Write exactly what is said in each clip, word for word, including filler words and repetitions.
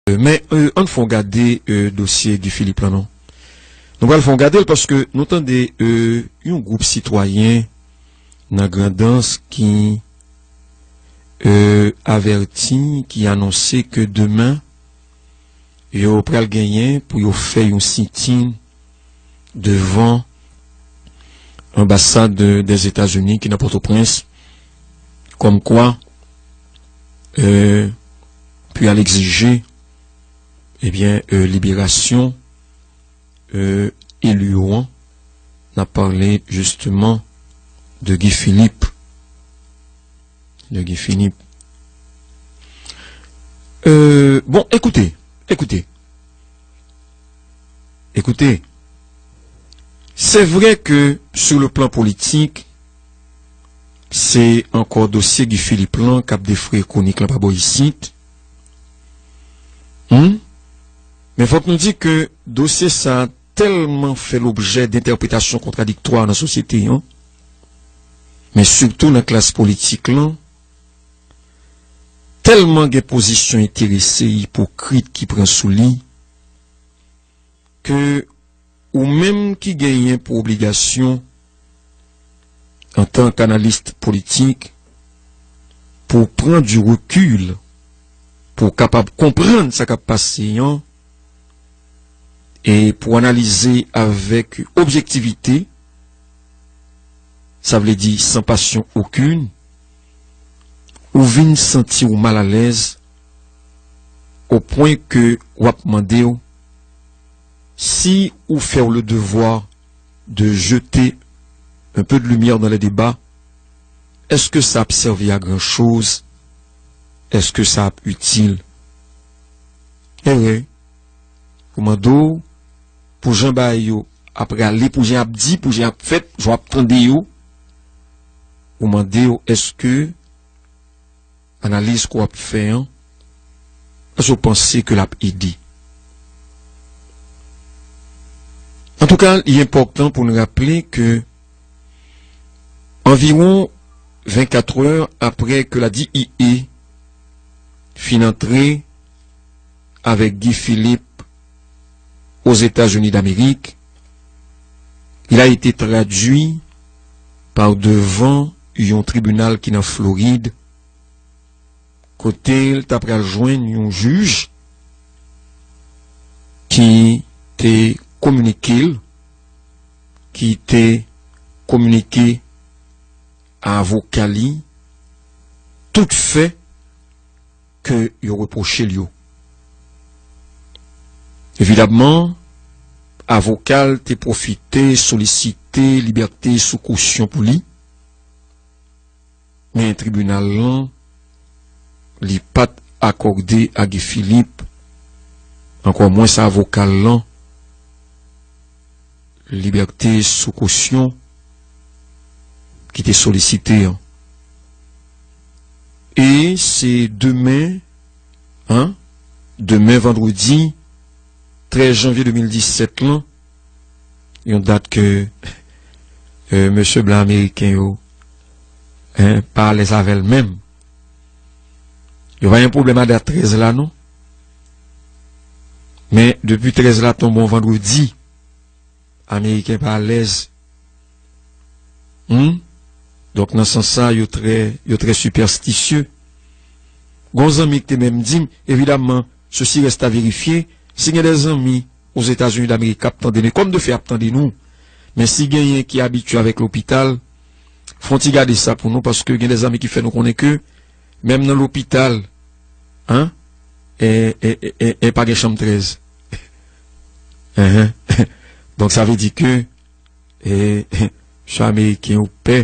Men, euh, ann fè yon gade, euh, dosye Guy Philippe lan non. Nou pral fè yon gade l paske nou tande, euh, yon gwoup sitwayen nan Grandans ki, euh, avèti, ki anonse ke demen yo pral genyen pou yo fè yon sitin devan anbasad de, des États-Unis ki nan Pòtoprens, kòmkwa, euh, pou y al egzije, ebyen, euh, liberasyon, euh, eli yo an. N ap pale jisteman de Guy Philippe. De Guy Philippe. Euh, bon, écoutez, écoutez. Écoutez, c'est vrai que sur le plan politique, se ankò dosye Guy Philippe lan k ap defre kwonik lan pa bò isit. Hmm? Men fòk nou di ke dosye sa a tèlman fè lobjè dentèpretasyon kontradiktwa nan sosyete an, men sitou nan klas politik lan, tèlman gen pozisyon enterese ipokrit ki pran sou li, ke ou menm ki genyen pou obligasyon, antan k analis politik, pou pran du recul, pou w kapab konprann sa k ap pase an, e pou analize avèk objektivite, sa vle di san pasyon okenn, ou vin santi w malalèz, o pwen ke w ap mande w si ou fè w le devoir de jeter un peu de lumière dans les débats, èske sa ap sèvi a gran choz? Èske sa ap itil? Ewe, pou mande w, pou jan bagay yo ap rale, pou jan ap di, pou jan ap fèt, jan ap tande yo, pou mande w, èske analiz ke w ap fè an, èske w panse ke l ap ede? Antouka, li enpòtan pou n raple ke anviwon vennkat è apre ke la D E A fin antre avèk Guy Philippe Ozetazini Damerik, il a été traduit par devan yon tribinal ki nan Florid, kote l ta pral jwenn yon jij ki te kominike l, ki te kominike avoka li tout fè ke yo repwoche l yo. Evidamman, avoka l te pwofite solisite libète sou kosyon pou li, men tribinal lan, li pa t akòde a Guy Philippe, ankò mwens avoka l lan, libète sou kosyon ki te solisite an. E se demen, an, demen vandredi trèz janvye de mil disèt lan, yon dat ke, euh, mesye blan ameriken yo, en, pa alèz avè l menm. Yo pa gen pwoblèm a dat trèz la, non. Men, depi trèz la tonbe yon vandredi, Ameriken pa alèz. Hmm? Donk, nan sans sa, yo trè, yo trè sipèstisye. Gon zanmi ki te menm di m, evidamman, ceci reste à vérifier, si gen de zanmi Ozetazini Damerik k ap tande nou, kòm de fè y ap tande nou, men si genyen ki abitye avèk lopital, fè yon ti gade sa pou nou, paske gen de zanmi ki fè nou konnen ke, menm nan lopital, en, e, e, e, e, e pa gen chanm trèz. Enhen. Donk, sa vle di ke, e, mesye ameriken yo pè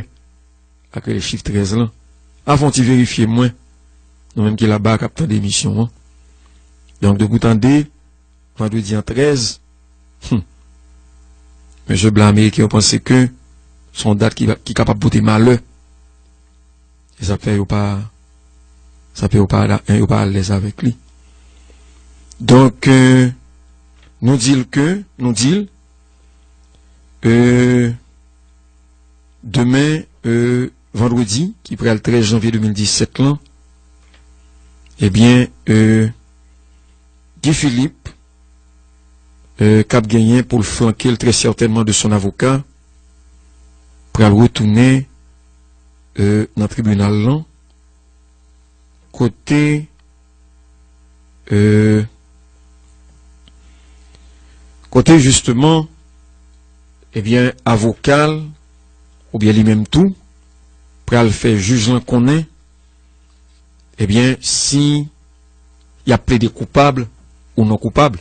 ak le chif trèz lan. A fè yon ti verifye mwen, nou menm ki laba k ap tande emisyon an. Donk, depi w tande, vandredi an trèz, hmm, mesye blan ameriken yo panse ke se yon dat ki, ki kapab pote malè. E sa fè yo pa, sa fè yo pa, yo pa alèz avèk li. Donk, euh, nou di l ke, nou di l, euh, demen, euh, vandredi, ki pral trèz janvye de mil disèt lan, ebyen, euh, Guy Philippe, euh, k ap genyen pou l flanke l trè sètènman de son avoka, pral retounen, euh, nan tribinal lan, kote, euh, kote jisteman, ebyen, avoka l, oubyen li menm tou, pral fè jij lan konnen, ebyen, si y ap plede koupab ou non koupab.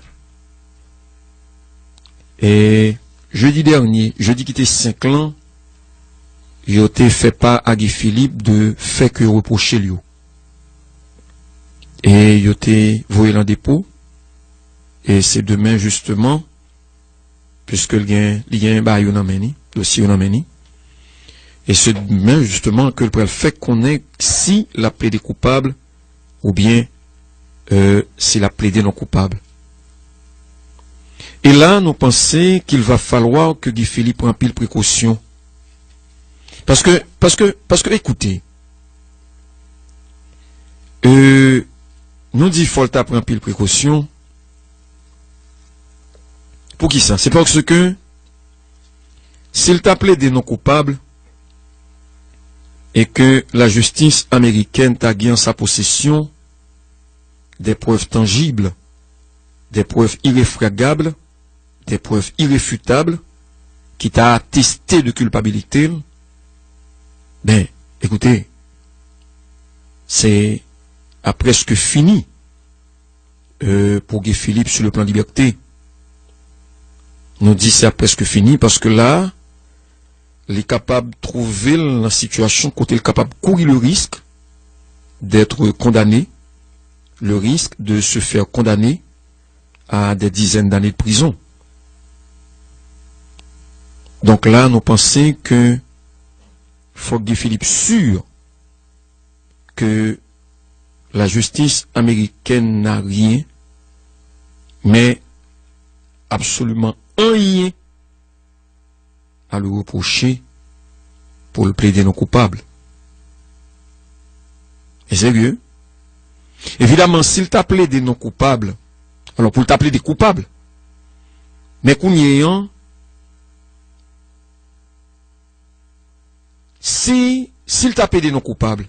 E jedi dènye, jedi ki te senk lan, yo te fè pa a Guy Philippe de fè ke yo repwoche l yo. E yo te voye l an depo. E se demen, jisteman, piske l gen, li gen bagay yo nan men li, dosye yo nan men li. E se demen, jisteman, ke l pral fè konnen si l ap plede koupab oubyen, euh, si l ap plede non koupab. E la, nou panse qu'il va falloir que Guy Philippe pran anpil prekosyon. Paske, paske, paske, ekoute, euh, nou di fò l ta pran anpil prekosyon. Poukisa? Se paske si l ta plede non koupab e ke lajistis amerikèn ta gen an sa posesyon des preuves tangibles, des preuves irréfragables, des preuves irréfutables ki ta ateste de kilpabilite l, ben, ekoute, se a prèske fini, euh, pou Guy Philippe sou le plan libète. Nou di se a prèske fini paske la, li kapab twouve l nan sitiyasyon kote l kapab kouri le risque d'être condamné, le risque de se faire condamner à des dizaines d'années de prison. Donk la, nou panse ke fòk Guy Philippe si ke lajistis amerikèn n'a rien, mais absolument anyen a li repwoche pou l plede non koupab. E serye. Evidaman, si l ta plede non koupab, alò, pou l ta plede koupab, men kounye an, si, si l ta plede non koupab,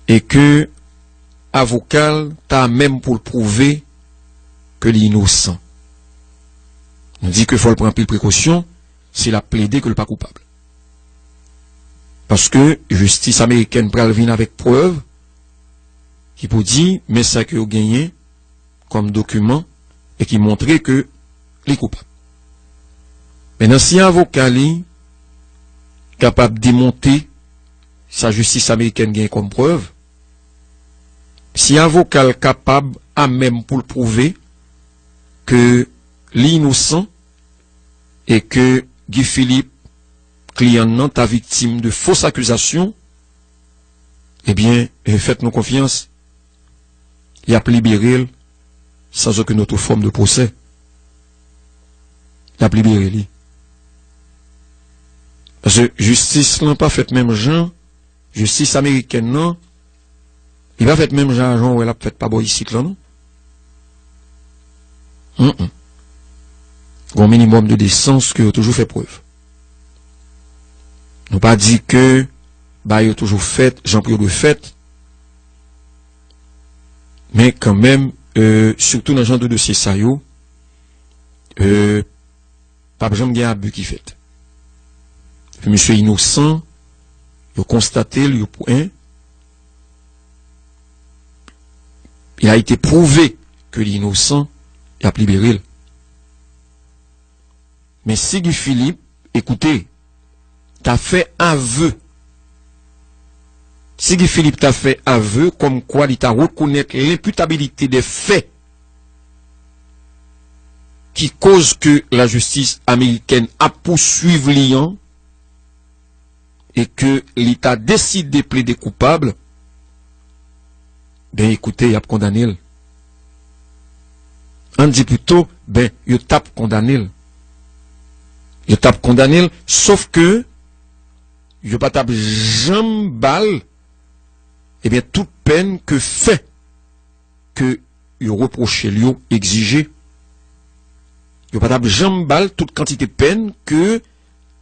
e ke avoka l ta menm pou l pwouve ke li inosan. Nou di ke fò l pran anpil prekosyon si l ap plede ke l pa koupab. Paske jistis amerikèn pral vin avèk prèv ki pou di, men sa ke yo genyen kòm dokiman e ki montre ke li koupab. Mentnan, si avoka li kapab demonte sa jistis amerikèn genyen kòm prèv, si avoka l kapab amèm pou l pwouve ke li inosan e ke Guy Philippe, kliyan l nan, ta viktim de fos akizasyon, ebyen, eh, fèt nou konfyans, y ap libere l sans aucune autre forme de procès. Y ap libere li. Paske jistis lan pa fèt menm jan, jistis amerikèn nan, li pa fèt menm jan a jan w wè l ap fèt pa bò isit lan, non. Mm, mm. Gon minimòm de desans ke yo toujou fè prèv. Nou pa di ke bagay yo toujou fèt jan pou yo dwe fèt, men kanmenm, euh, sitou nan jan de dosye sa yo, euh, p ap janm gen abi ki fèt. Epi misye inosan, yo konstate l, yo pou, en, il a été prouvé que li inosan, y ap libere l. Men si Guy Philippe, ekoute, ta fè avè, si Guy Philippe ta fè avè kòmkwa li ta rekonèt lenpitabilite dè fè ki koz ke lajistis amerikèn ap pouswiv li an, e ke li ta deside plede koupab, ben, ekoute, y ap kondane l. Ann di pito, ben, yo t ap kondane l. Yo t ap kondane l, sof ke yo pa t ap janm ba l, ebyen, tout pèn ke fè yo repwoche l yo egzije. Yo pa t ap janm ba l tout kantite pèn ke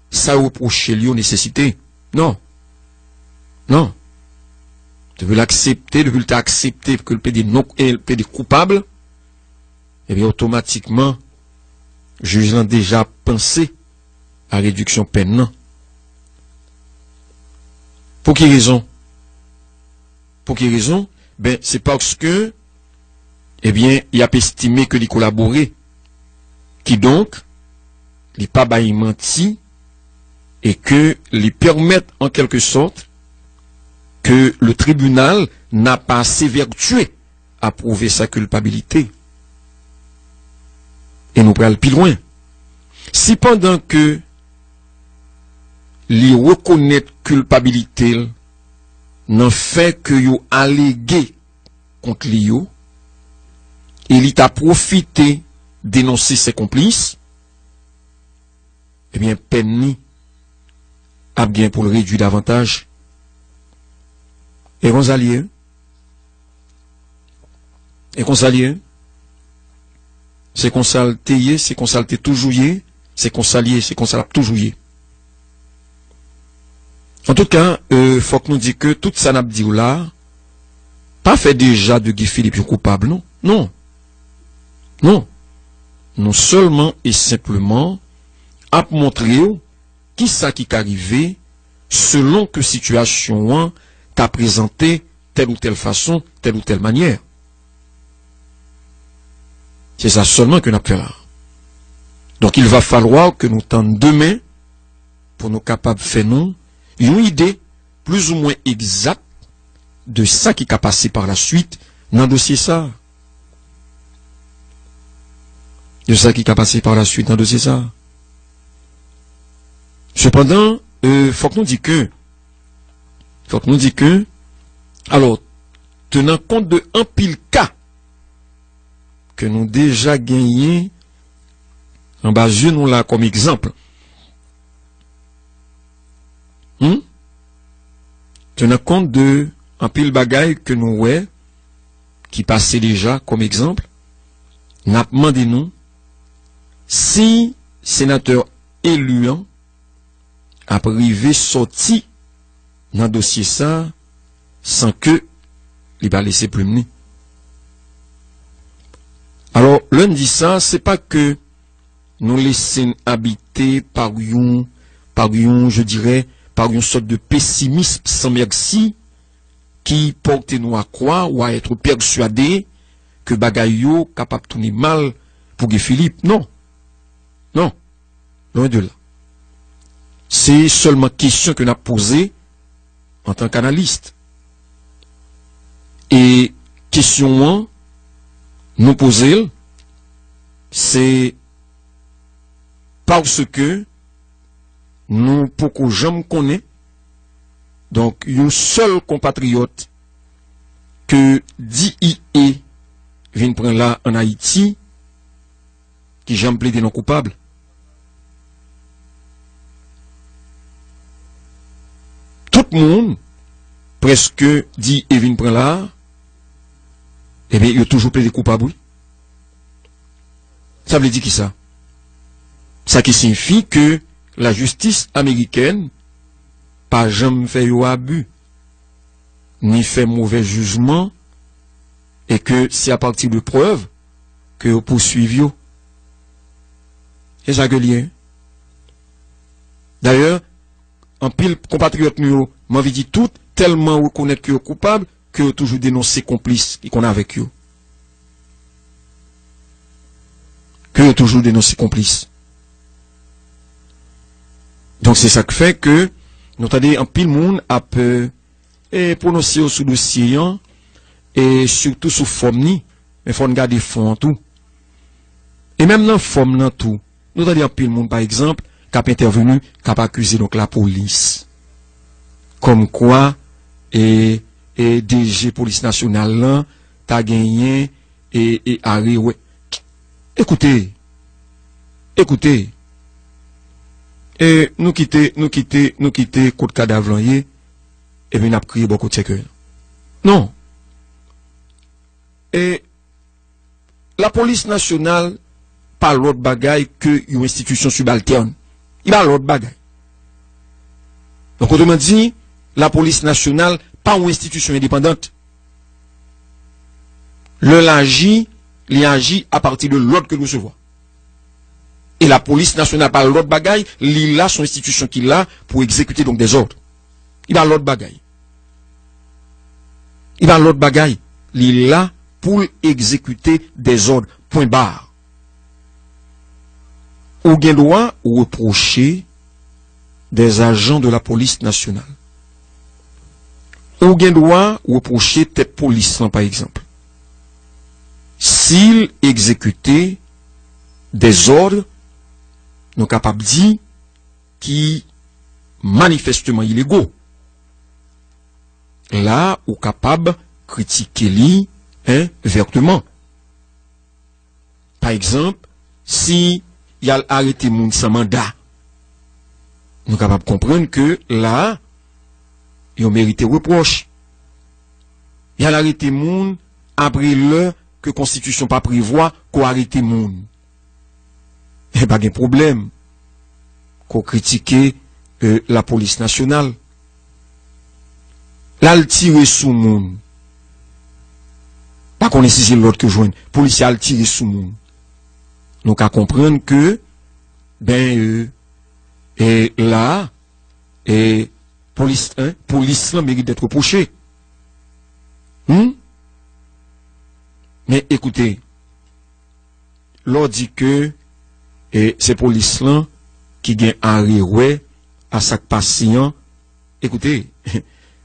sa yo repwoche l yo nesesite. Non. Non. Depi l aksepte, depi l te aksepte ke l plede non, e l plede koupab, ebyen, otomatikman, jij lan deja ap panse a rediksyon pèn nan. Pou ki rezon? Pou ki rezon? Ben, se paske, ebyen, y ap estime ke li kolabore. Kidonk, li pa bay manti e ke li pèmèt, an kèlke sòt, ke le tribunal n'a pas s'évertué à prouver sa culpabilité. E nou pral pi lwen. Si pandan ke li rekonèt kilpabilite l nan fè ke yo alege kont li yo, e li ta pwofite denonse se konplis, ebyen, pèn li ap gen pou l redui davantaj. E konsa l ye. E konsa l ye. Se konsa l te ye, se konsa l te toujou ye, se konsa l ye, se konsa l ap toujou ye. Antouka, euh, fòk nou di ke tout sa n ap di w la, pa fè deja de Guy Philippe yon koupab, non. Non. Non. Nou sèlman e senpleman ap montre w kisa ki ka rive selon ke sitiyasyon an ta prezante tèl ou tèl fason, tèl ou tèl manyè. Se sa sèlman ke n ap fè la. Donc, il va falloir que nou tann demen pou nou kapab fè nou yon ide plizoumwen egzak de sa ki ka pase par la suite nan dosye sa. De sa ki ka pase par la suite nan dosye sa. Sepandan, euh, fòk nou di ke, fòk nou di ke, alò, tenan kont de anpil ka ke nou deja genyen anba zye nou la kòm egzanp, hmm? Tenan kont de anpil bagay ke nou wè, ki pase deja kòm egzanp, n ap mande nou si senatè eli an ap rive sòti nan dosye sa san ke li pa lese plim li. Alò, lè n di sa, se pa ke nou lese n abite par yon, par yon, je dirais, par yon sòt de pesimism san mèsi ki pòte nou a kwè ou a èt pèswade ke bagay yo kapab tounen mal pou Guy Philippe. Non. Non. Lwen de la. Se sèlman kesyon ke n ap poze antan k analis. E kesyon an, nou poze l, se paske nou poko janm konnen, donk, yon sèl konpatriyòt ke D E A vin pran la ann Ayiti, ki janm plede non koupab. Tout moun, prèske, D E A vin pran la, ebyen, yo toujou plede koupab, wi. Sa vle di kisa? Sa ki siyifi ke lajistis amerikèn pa janm fè yo abi, ni fè movè jijman, e ke se apati de prèv ke yo pouswiv yo. Se sa ke l ye. Dayè, anpil konpatriyòt nou yo, m anvi di tout, tèlman rekonèt ke yo koupab, ke yo toujou denonse konplis ki konn avèk yo. Ke yo toujou denonse konplis. Donk, se sa k fè ke nou tande anpil moun ap, euh, e pwononse yo sou dosye an, e sitou sou fòm ni, men fò n gade fon an tou. E menm nan fòm nan tou, nou tande anpil moun, pa egzanp, k ap entèveni, k ap akize, donk, lapolis. Kòmkwa, e, e D G polis nasyonal lan ta genyen, e, e arewè. Ekoute, ekoute, e nou kite, nou kite, nou kite kot kadav lan ye, epi n ap kriye bò kot sèkèy lan. Non. E Lapolis nasyonal pa lòt bagay ke yon enstitisyon sibaltèn. Li pa lòt bagay. Donk, otreman di, lapolis nasyonal pa yon enstitisyon endepandant. Lè l aji, li aji apati de lòd ke l resevwa. E lapolis nasyonal pa lòt bagay, li la, se yon enstitisyon ki la pou egzekite donk dèzòd. Li pa lòt bagay. Li pa lòt bagay. Li la pou l egzekite dèzòd. Pwen ba. Ou gen dwa repwoche des agents de la police nationale. Ou gen dwa repwoche tèt polis lan, pa egzanp. Si l egzekite dèzòd, nou kapab di ki manifèsteman ilego. La, ou kapab kritike li, en, vèteman. Pa egzanp, si y al arete moun san manda, nou kapab konprann ke la, yo merite repwòch. Y al arete moun apre lè ke konstitisyon pa prevwa ke w arete moun. E pa gen pwoblèm ke w kritike, e, lapolis nasyonal. L al tire sou moun. Pa konnen si se lòd ke w jwenn. Polisye al tire sou moun. Nou ka konprann ke, ben, e, e la, e, polis, en, polis lan mérite d'être reproché. Hmm? Men ekoute, lè w di ke, e, se polis lan ki gen a rewè a sa k pase an, ekoute,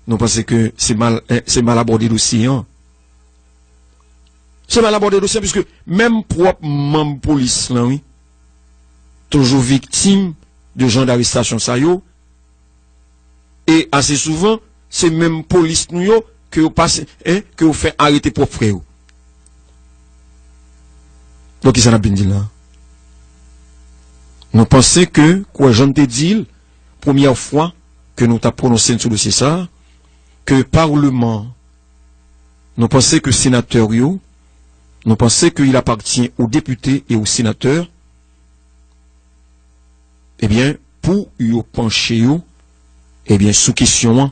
nou panse ke se mal, en, se mal abòde dosye an. Se mal abòde dosye an, piske menm pwòp manm polis lan, wi, toujou viktim de jan darestasyon sa yo, e ase souvan, se menm polis nou yo ke yo pase, en, ke yo fè arete pwòp frè yo. Donk, kisa n ap vin di la? Nou panse ke, kwè jan n te di l, premyè fwa ke nou t ap pwononse n sou dosye sa a, ke palman, nou panse ke senatè yo, nou panse ke il appartient aux députés et aux sénateurs, ebyen, pou yo panche yo, ebyen, sou kesyon an.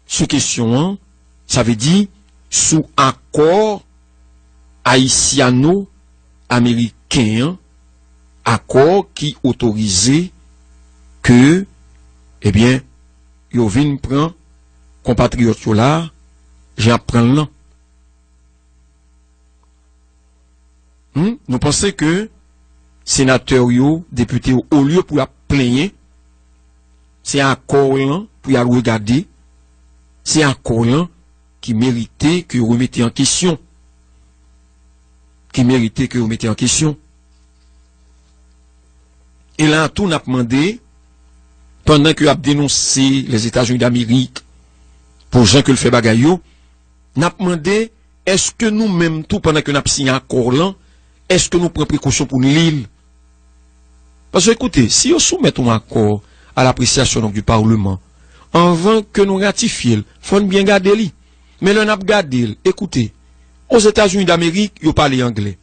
Sou kesyon an, sa vle di sou akò ayisyano-ameriken an, akò ki otorize ke, ebyen, yo vin pran konpatriyòt yo la, jan y ap pran l lan. Hmm? Nou panse ke senatè yo, depite yo, olye pou y ap plenyen, se akò lan pou y al regade, se akò lan ki merite ke yo remete an kesyon. Ki merite ke yo mete an kesyon. E la tou, n ap mande, pandan ke y ap denonse Lèzetazini Damerik pou jan ke l fè bagay yo, n ap mande, èske nou menm tou, pandan ke n ap siyen akò lan, èske nou pran prekosyon pou n li l? Paske, ekoute, si yo soumèt yon akò a lapresyasyon, donk, di palman, anvan ke nou ratifye l, fò n byen gade li. Men lè n ap gade l, ekoute, Ozetazini Damerik, yo pale anglè.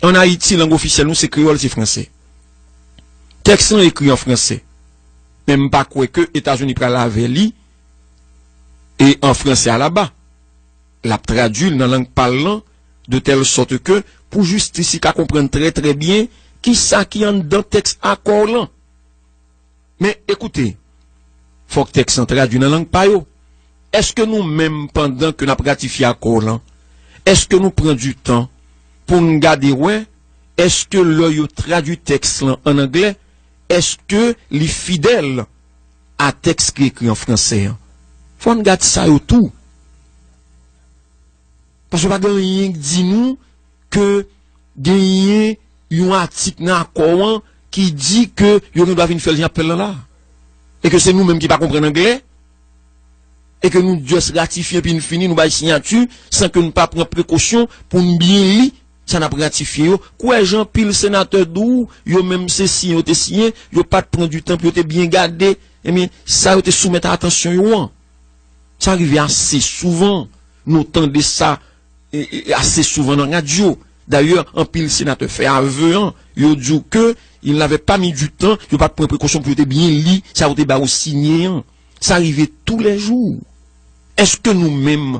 Ann Ayiti, lang ofisyèl nou se kreyòl, se fransè. Tèks lan ekri an fransè. Men m pa kwè ke Etazini pral avè li e an fransè alaba. L ap tradui l nan lang pa l lan, de tèl sòt ke pou jistis li ka konprann trè, trè byen kisa ki anndan tèks akò lan. Men, ekoute, fòk tèks lan tradui nan lang pa yo. Èske nou menm, pandan ke n ap ratifye akò lan, èske nou pran di tan pou n gade wè, èske lè yo tradui tèks lan ann anglè, èske li fidèl a tèks ki ekri an fransè an? Fò n gade sa yo tou. Paske pa gen anyen k di nou ke genyen yon atik nan akò an ki di ke yo gen dwa vin fè l jan y ap fè l lan la. E ke se nou menm ki pa konprann anglè, e ke nou just ratifye epi n fini, nou bay siyati, san ke n pa pran prekosyon pou n byen li sa n ap ratifye yo. Kwè jan anpil senatè di w, yo menm se siyen yo te siyen, yo pa t pran di tan pou yo te byen gade, ebyen, sa yo te soumèt a atansyon yo an. Sa rive ase souvan, nou tande sa e, e, ase souvan nan radyo. Dayè, anpil senatè fè ave an, yo di w ke il n'avait pas mis du temps, yo pa t pran prekosyon pou yo te byen li sa yo te ba yo siyen an. Sa rive toulèjou. Èske nou menm,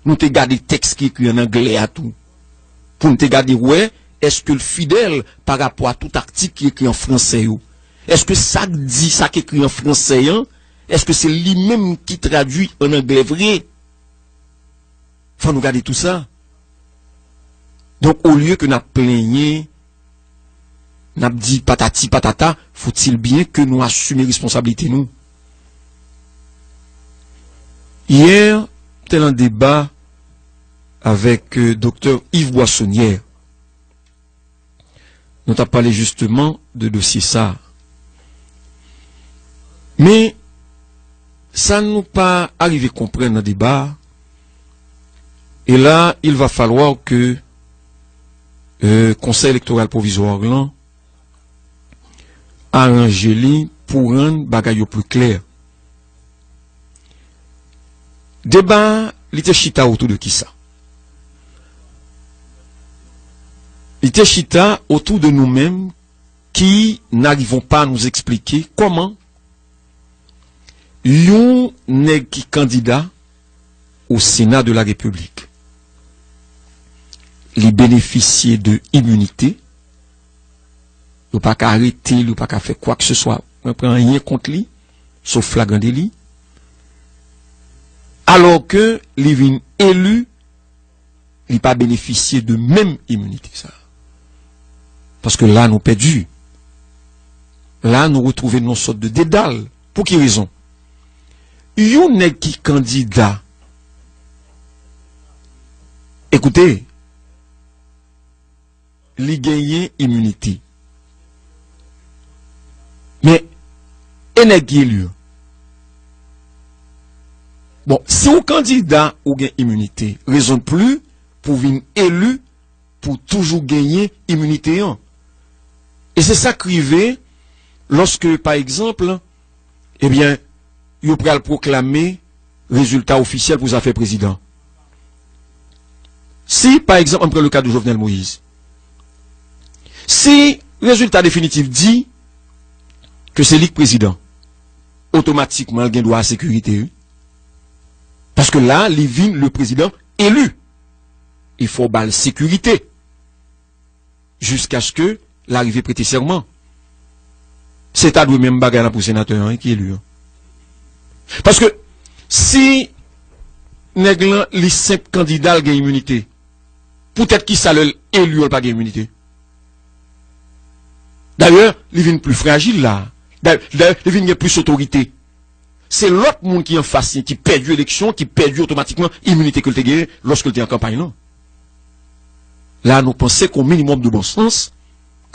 nou te gade tèks ki ekri ann anglè a tou? Pou n te gade wè, èske l fidèl pa rapò a tout atik ki ekri an fransè yo? Èske sa k di, sa k ekri an fransè an, èske se li menm ki tradui ann anglè vre? Fò nou gade tou sa. Donk, olye ke n ap plenyen, n ap di patati patata, faut-il bien que nou asime responsablite nou. Yè, m te nan deba avèk, euh, Doktè Yves Boissonnière. Nou t ap pale jisteman de dosye sa a. Men, sa nou pa arive konprann nan deba a, e la, il va falloir que, euh, Konsèy Elektoral Pwovizwa lan aranje li pou rann bagay yo pli klè. Deba a, li te chita otou de kisa? Li te chita otou de nou menm qui n'arrivons pas à nous expliquer comment yon nèg ki kandida au Sénat de la République, li benefisye de iminite, yo pa ka arete l, yo pa ka fè kwa ke se swa, yo pran anyen kont li, sof flagran deli, alò ke li vin eli, li pa benefisye de menm iminite sa. Paske la nou pèdi. La nou retwouve nan yon sòt de dedal. Pou ki rezon? Yon nèg ki kandida, ekoute, li genyen iminite. Men, e nèg ki eli an? Bon, si w kandida, ou gen iminite. Rezon de pli pou vin eli, pou toujou genyen iminite an. E se sa k rive lòske, pa egzanp, ebyen, yo pral pwoklame rezilta ofisyèl pou zafè prezidan. Si, pa egzanp, ann pran le ka de Jovenel Moïse, si rezilta definitif di ke se li k prezidan, otomatikman, l gen dwa a sekirite, wi. Paske la, li vin le prezidan eli. E fò w ba l sekirite. Jiskaske l arive prete sèman. Se ta dwe menm bagay la pou senatè an, wi, ki eli an. Paske si nèg lan, li senp kandida, l gen iminite, poutèt ki sa lè l eli an, l pa gen iminite? Dayè, li vin pli frajil la. Dayè, dayè, li vin gen plis otorite. Se lòt moun ki anfas li, ki pèdi eleksyon, ki pèdi otomatikman iminite ke l te genyen lòske l te an kanpay lan. La, nou panse ke yon minimòm de bon sans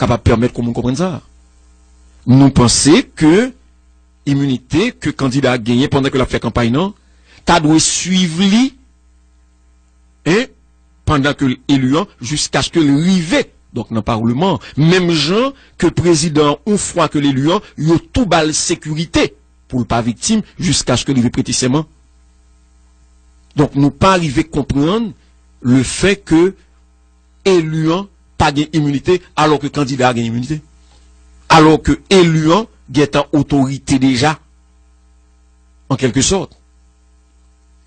kapab pèmèt ke moun konprann sa. Nou panse ke iminite ke kandida a genyen pandan ke l ap fè kanpay lan, ta dwe swiv li, en, pandan ke l eli an, jiskaske l rive, donk, nan palman an. Menm jan ke prezidan an, yon fwa ke l eli an, yo tou ba l sekirite pou l pa viktim jiskaske l rive prete sèman. Donk, nou pa rive konprann le fè ke eli an pa gen iminite, alò ke kandida a gen iminite. Alò ke eli an gentan otorite deja, an kèlke sòt.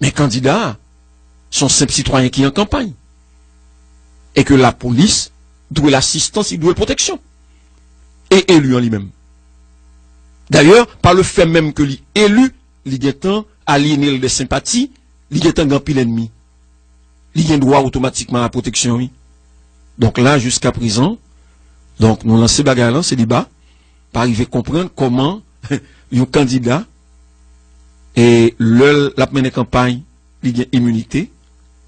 Men kandida a, se yon senp sitwayen ki an kanpay. E ke lapolis dwe l asistans, li dwe l pwoteksyon. E eli an li menm. Dayè, pa le fè menm ke li eli, li gentan alyene l de senpati, li gentan gen anpil ènmi. Li gen dwa otomatikman a pwoteksyon, wi. Donk la, jiska prezan, donk nou lanse bagay lan, se deba, pa rive konprann kòman yon kandida, e lè l ap mennen kanpay, li gen iminite,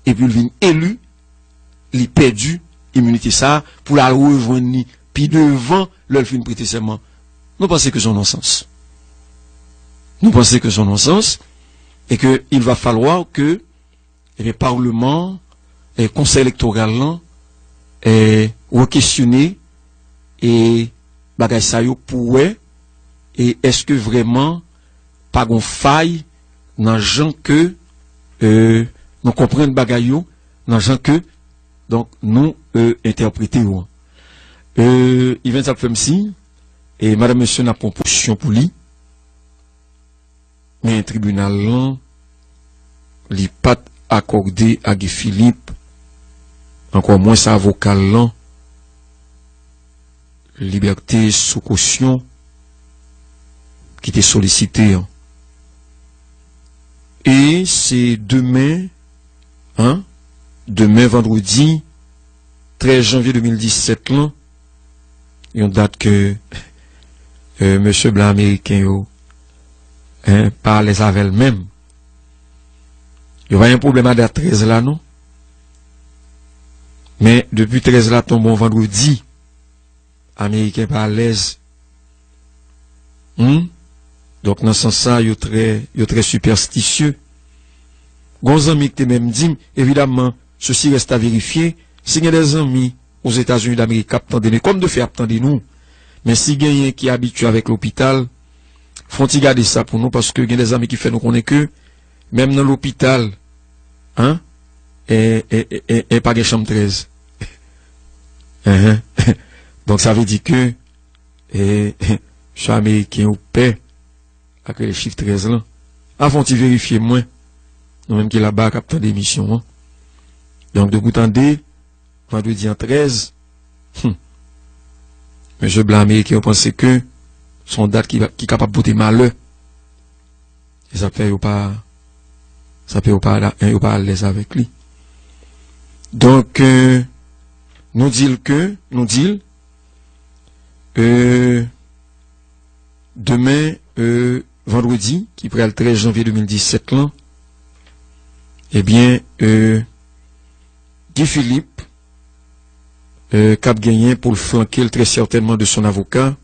epi l vin eli, li pèdi iminite sa a pou l al rejwenn li pi devan lè l fin prete sèman. Nou panse ke se yon nonsans. Nou panse ke se yon nonsans e ke il va falloir que, ebyen, palman, e Konsèy Elektoral lan, e rekesyone, e bagay sa yo pou wè, e èske vrèman pa gon fay nan jan ke, e, nou konprann bagay yo, nan jan ke, donk, nou, euh, entèprete yo an. Euh, Evens ap fè m siy, e madanm mesye n ap pran pozisyon pou li. Men tribinal lan, li pa t akòde a Guy Philippe, ankò mwens avoka l lan, libète sou kosyon ki te solisite an. E se demen, an, demen vandredi trèz janvye de mil disèt lan, yon dat ke, euh, mesye blan ameriken yo, en, pa alèz avè l menm. Yo pa gen pwoblèm a dat trèz la, non. Men depi trèz la tonbe yon vandredi, ameriken pa alèz. Hmm? Donk, nan sans sa, yo trè, yo trè sipèstisye. Gon zanmi ki te menm di m, evidamman, ceci reste à vérifier, si gen de zanmi Ozetazini Damerik k ap tande nou, kòm de fè y ap tande nou, men si genyen ki abitye avèk lopital, fè yon ti gade sa pou nou, paske gen de zanmi ki fè nou konnen ke, menm nan lopital, an, e, e, e, e, e pa gen chanm trèz. Enhen. Donk, sa vle di ke, e, mesye ameriken yo pè ak rele chif trèz lan. A fè yon ti verifye mwen. Nou menm ki laba k ap tande emisyon an. Donk, depi w tande, vandredi an trèz, hmm, mesye blan ameriken yo panse ke se yon dat ki, ki kapab pote malè. E sa fè yo pa, sa fè yo pa, yo pa alèz avèk li. Donk, euh, nou di l ke, nou di l, euh, demen, euh, vandredi, ki pral trèz janvye de mil disèt lan, ebyen, euh, Guy Philippe, euh, k ap genyen pou l flanke l trè sètènman de son avoka,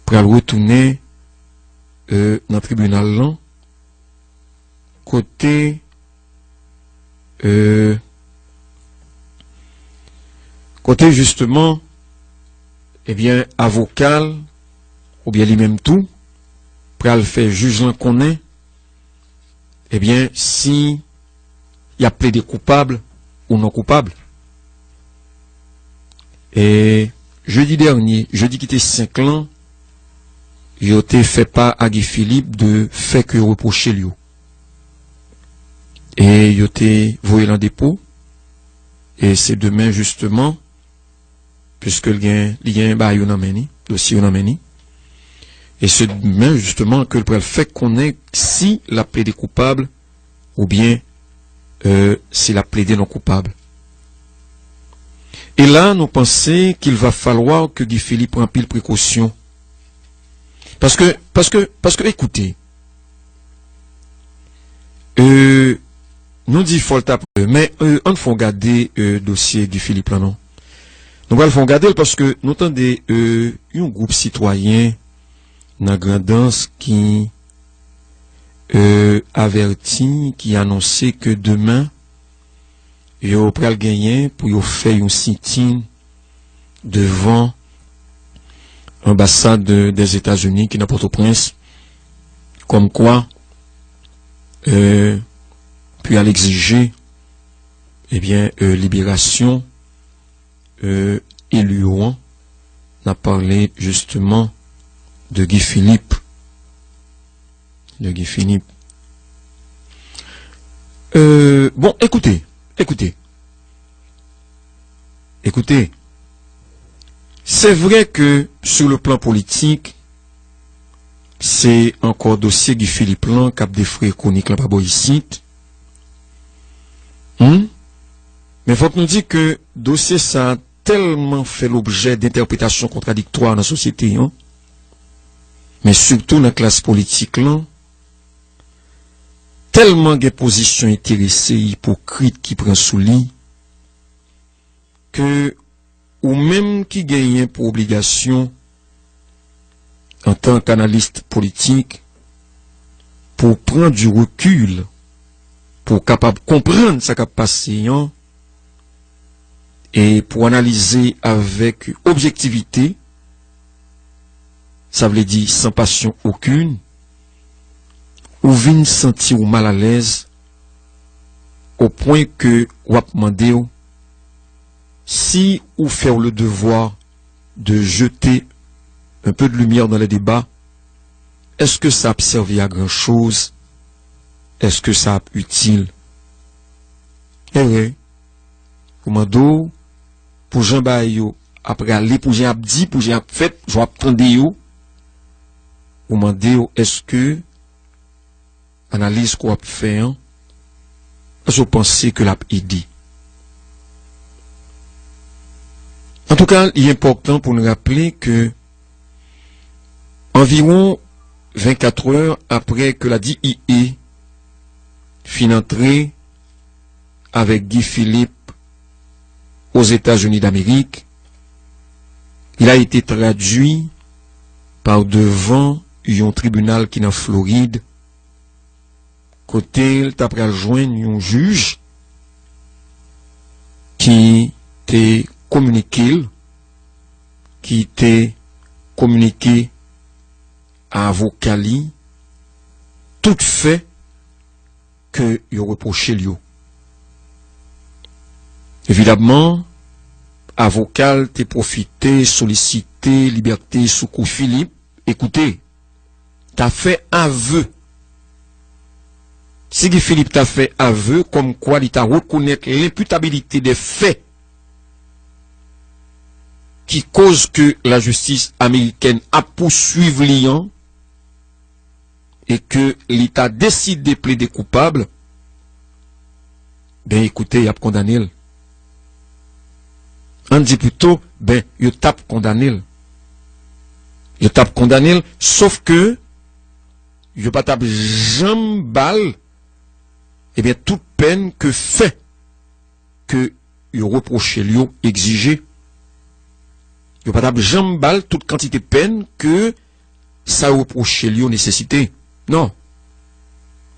pral retounen, euh, nan tribinal lan, kote, euh, kote jisteman, ebyen, avoka l, oubyen li menm tou, pral fè jij lan konnen, ebyen, si y ap plede koupab ou non koupab. E jedi dènye, jedi ki te senk lan, yo te fè pa a Guy Philippe de fè ke yo repwoche l yo. E yo te voye l an depo. E se demen, jisteman, piske l gen, li gen bagay yo nan men li, dosye yo nan men li. E se demen, jisteman, ke l pral fè konnen si l ap plede koupab oubyen, euh, si l ap plede non koupab. E la, nou panse qu'il va falloir que Guy Philippe pran anpil prekosyon. Paske, paske, paske, ekoute, euh, nou di fò l ta, men, euh, ann fè w gade, euh, dosye Guy Philippe lan, non. Nou pral fè w gade l paske nou tande, euh, yon gwoup sitwayen nan Grandans ki, euh, avèti, ki anonse ke demen, yo pral genyen pou yo fè yon sitin devan anbasad de, Dèzetazini ki nan Pòtoprens, kòmkwa, euh, pou y al egzije, ebyen, euh, liberasyon, euh, eli yo an. N ap pale jisteman de Guy Philippe. De Guy Philippe. Euh, bon, ekoute, ekoute. Ekoute, se vre ke sou le plan politik, se ankò dosye Guy Philippe lan k ap defre kwonik lan pa bò isit. Hmm? Men fòk nou di ke dosye sa a tèlman fè lobjè dentèpretasyon kontradiktwa nan sosyete an, men sitou nan klas politik lan, tèlman gen pozisyon enterese, ipokrit ki pran sou li, ke ou menm ki genyen pou obligasyon, antan k analis politik, pou w pran du recul, pou w kapab konprann sa k ap pase an, e pou w analize avèk objektivite, sa vle di san pasyon okenn, ou vin santi w malalèz au point que w ap mande w, si ou fè w le devoir de jeter un peu de lumière dans le débat, èske sa ap sèvi a gran choz? Èske sa ap itil? Erè, pou mande w, pou jan bagay yo ap rale, pou jan ap di, pou jan ap fèt, jan ap tande yo, ou mande w, èske analiz ke w ap fè an, èske w panse ke l ap ede? Antouka, li enpòtan pou n raple ke anviwon vennkat è apre ke la D E A fin antre avèk Guy Philippe Ozetazini Damerik, il a été traduit pa devan yon tribinal ki nan Florid, kote l ta pral jwenn yon jij ki te kominike l, ki te kominike a avoka li tout fè ke yo repwoche l yo. Evidamman, avoka l te pwofite solisite libète sou kou Philippe. Ekoute, ta fè avè. Si Guy Philippe ta fè avè kòmkwa li ta rekonèt lenpitabilite dè fè ki koz ke lajistis amerikèn ap pouswiv li an, e ke li ta deside plede koupab, ben, ekoute, y ap kondane l. Ann di pito, ben, yo t ap kondane l. Yo t ap kondane l, sof ke yo pa t ap janm ba l, ebyen, tout pèn ke fè ke yo repwoche l yo egzije. Yo pa t ap janm ba l tout kantite pèn ke sa yo repwoche l yo nesesite. Non.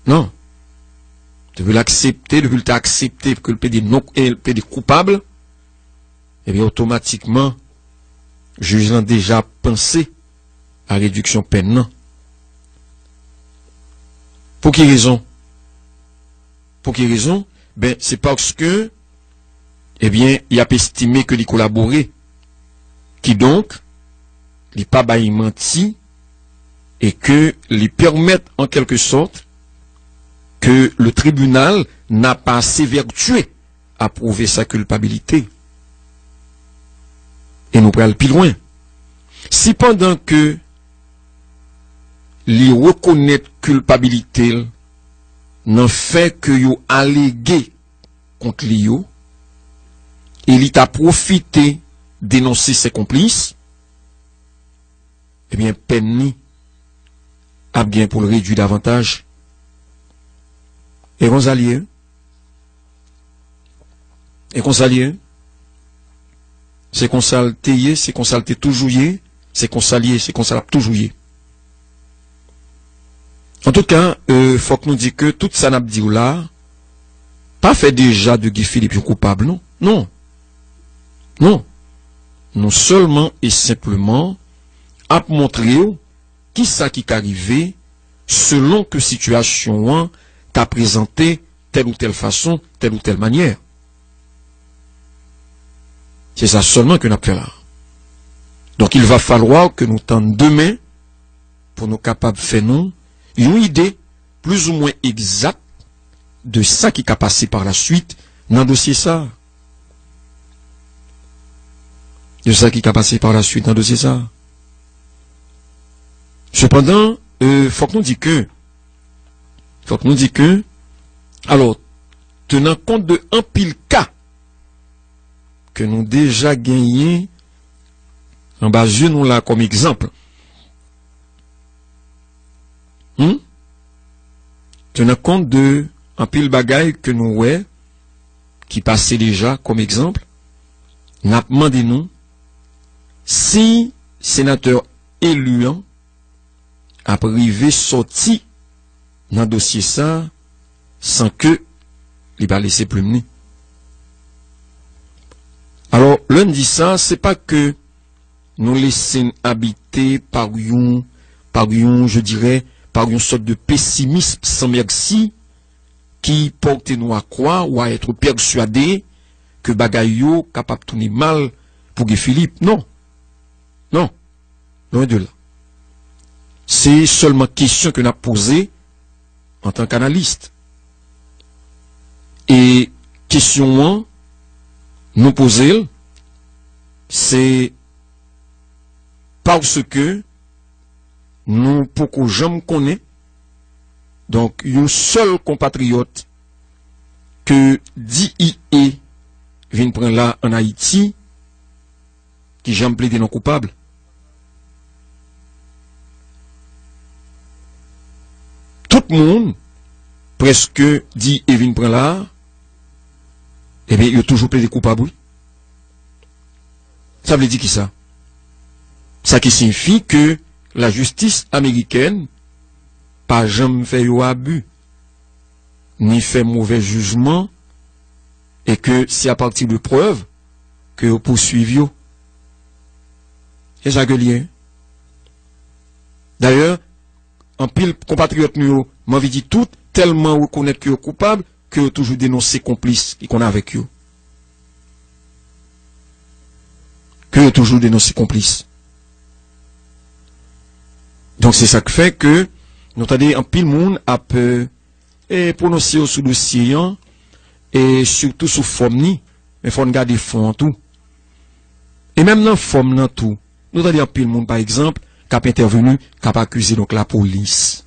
Non. Depi l aksepte, depi l te aksepte ke l plede non, e l plede koupab, ebyen, otomatikman, jij lan deja ap panse a rediksyon pèn nan. Pou ki rezon? Pou ki rezon? Ben, se paske, ebyen, y ap estime ke li kolabore. Kidonk, li pa bay manti e ke li pèmèt, an kèlke sòt, ke le tribunal n'a pas s'évertué à prouver sa culpabilité. E nou pral pi lwen. Sipandan ke li rekonèt kilpabilite l nan fè ke yo alege kont li yo, e li ta pwofite denonse ses complices, ebyen, pèn li ap gen pou l redui davantaj. E konsa l ye. E konsa l ye. Se konsa l te ye, se konsa l te toujou ye, se konsa l ye, se konsa l ap toujou ye. Antouka, euh, fòk nou di ke tout sa n ap di w la, pa fè deja de Guy Philippe yon koupab, non. Non. Non. Nou sèlman e senpleman ap montre w kisa ki ka rive selon ke sitiyasyon an ta prezante tèl ou tèl fason, tèl ou tèl manyè. Se sa sèlman ke n ap fè la. Donk, il va falloir ke nou tann demen pou nou kapab fè nou yon ide plizoumwen egzak de sa ki ka pase pa la swit nan dosye sa. De sa ki ka pase pa la swit nan dosye sa. Sepandan, euh, fòk nou di ke, fòk nou di ke, alò, tenan kont de anpil ka ke nou deja genyen anba zye nou la kòm egzanp, hmm? Tenan kont de anpil bagay ke nou wè ki pase deja kòm egzanp, n ap mande nou si senatè eli an ap rive sòti nan dosye sa san ke li pa lese plim li. Alò, lè n di sa, se pa ke nou lese n abite pa yon, pa yon, je dirais, pa yon sòt de pesimism san mèsi, qui portez-nous à croire ou à être persuadés que bagay yo kapab tounen mal pou Guy Philippe. Non. Non. Loin de là. Se sèlman kesyon ke n ap poze antan k analis. E kesyon an, nou poze l, se paske nou poko janm konnen, donk, yon sèl konpatriyòt ke D E A vin pran la ann Ayiti, ki janm plede non koupab. Tout moun, prèske, D E A vin pran la, ebyen, yo toujou plede koupab, wi. Sa vle di kisa? Sa ki siyifi ke lajistis amerikèn pa janm fè yo abi, ni fè movè jijman, e ke se apati de prèv ke yo pouswiv yo. Se sa ke l ye. Dayè, anpil konpatriyòt nou yo, m anvi di tout, tèlman rekonèt ke yo koupab, ke yo toujou denonse konplis ki konn avèk yo. Ke yo toujou denonse konplis. Donk, se sa k fè ke nou tande anpil moun ap, e, pwononse yo sou dosye an, e sitou sou fòm ni, men fò n gade fon an tou. E menm nan fòm nan tou, nou tande anpil moun, pa egzanp, k ap entèveni, k ap akize, donk, lapolis.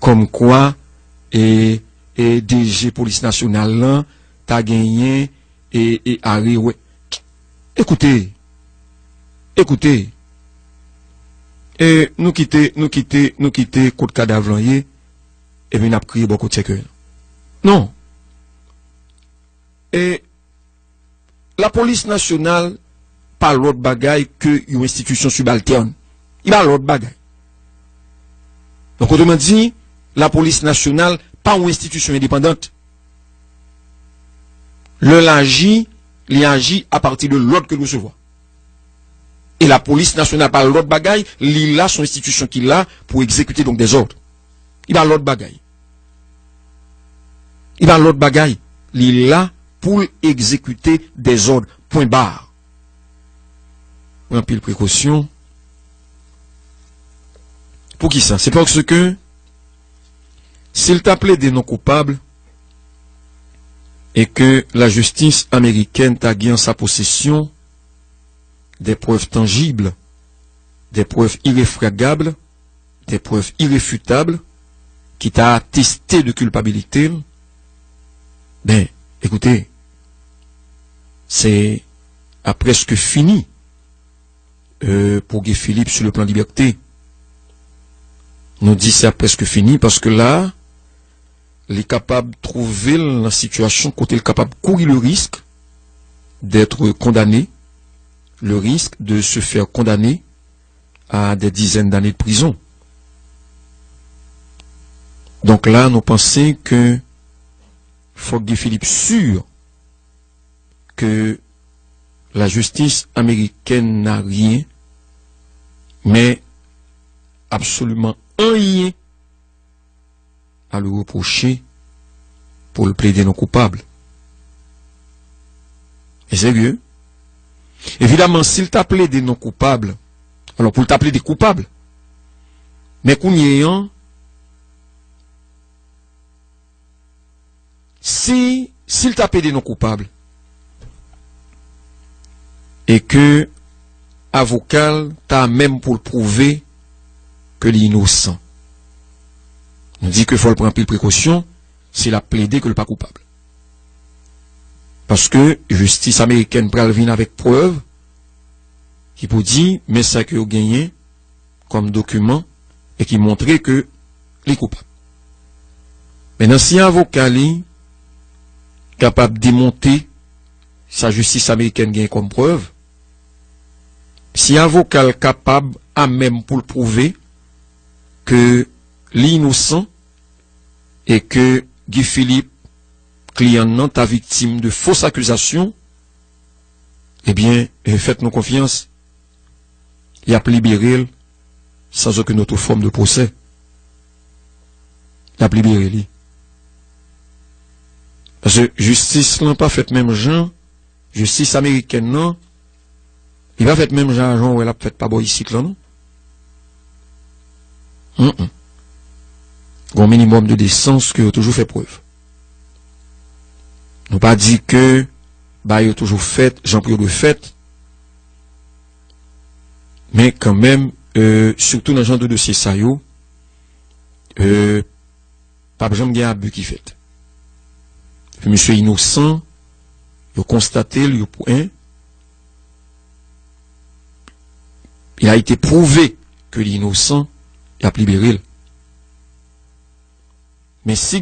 Kòmkwa, e, e D G Polis Nasyonal lan ta genyen, e, e arewè. Ekoute, ekoute, e nou kite, nou kite, nou kite kot kadav lan ye, epi n ap kriye bò kot sèkèy lan. Non. E Lapolis nasyonal pa lòt bagay ke yon enstitisyon sibaltèn. Li pa lòt bagay. Donk, otreman di, lapolis nasyonal pa yon enstitisyon endepandan. Lè l aji, li aji apati de lòd ke l resevwa. E lapolis nasyonal pa lòt bagay, li la, se yon enstitisyon ki la pou egzekite, donk, dèzòd. Li pa lòt bagay. Li pa lòt bagay. Li la pou l egzekite dèzòd. Pwen ba. Pran anpil prekosyon. Poukisa? Se paske si l ta plede non koupab e ke lajistis amerikèn ta gen an sa posesyon des preuves tangibles, des preuves irréfragables, des preuves irréfutables, ki ta ateste de kilpabilite l, ben, ekoute, se a prèske fini, euh, pou Guy Philippe sou le plan libète. Nou di se a prèske fini paske la, li kapab twouve l nan sitiyasyon kote l kapab kouri le risk d'être condamné, le risque de se faire condamner à des dizaines d'années de prison. Donk la, nou panse ke fòk Guy Philippe sûr que la justice américaine n'a rien, mais absolument anyen à lui reprocher pou l plede non koupab. E serye. Evidaman, si l ta plede non koupab, alò pou l ta plede koupab, men kounye an, si, si l ta plede non koupab, e ke avoka l ta menm pou l pwouve ke li inosan. Nou di ke fò l pran anpil prekosyon si l ap plede ke l pa koupab. Paske jistis amerikèn pral vin avèk prèv ki pou di, men sa ke yo genyen kòm dokiman e ki montre ke li koupab. Mentnan, si avoka li kapab demonte sa jistis amerikèn genyen kòm prèv, si avoka l kapab amèm pou l pwouve ke li inosan e ke Guy Philippe, kliyan l nan, ta viktim de fos akizasyon, ebyen, eh, fèt nou konfyans, y ap libere l sans aucune autre forme de procès. Y ap libere li. Paske jistis lan pa fèt menm jan, jistis amerikèn nan, li pa fèt menm jan a jan w wè l ap fèt pa bò isit lan, non. Mm, mm. Gon minimòm de desans ke yo toujou fè prèv. Nou pa di ke bagay yo toujou fèt jan pou yo dwe fèt, men kanmenm, euh, sitou nan jan de dosye sa yo, euh, p ap janm gen abi ki fèt. Epi misye inosan, yo konstate l, yo pou, en, il a été prouvé ke li inosan, y ap libere l. Men si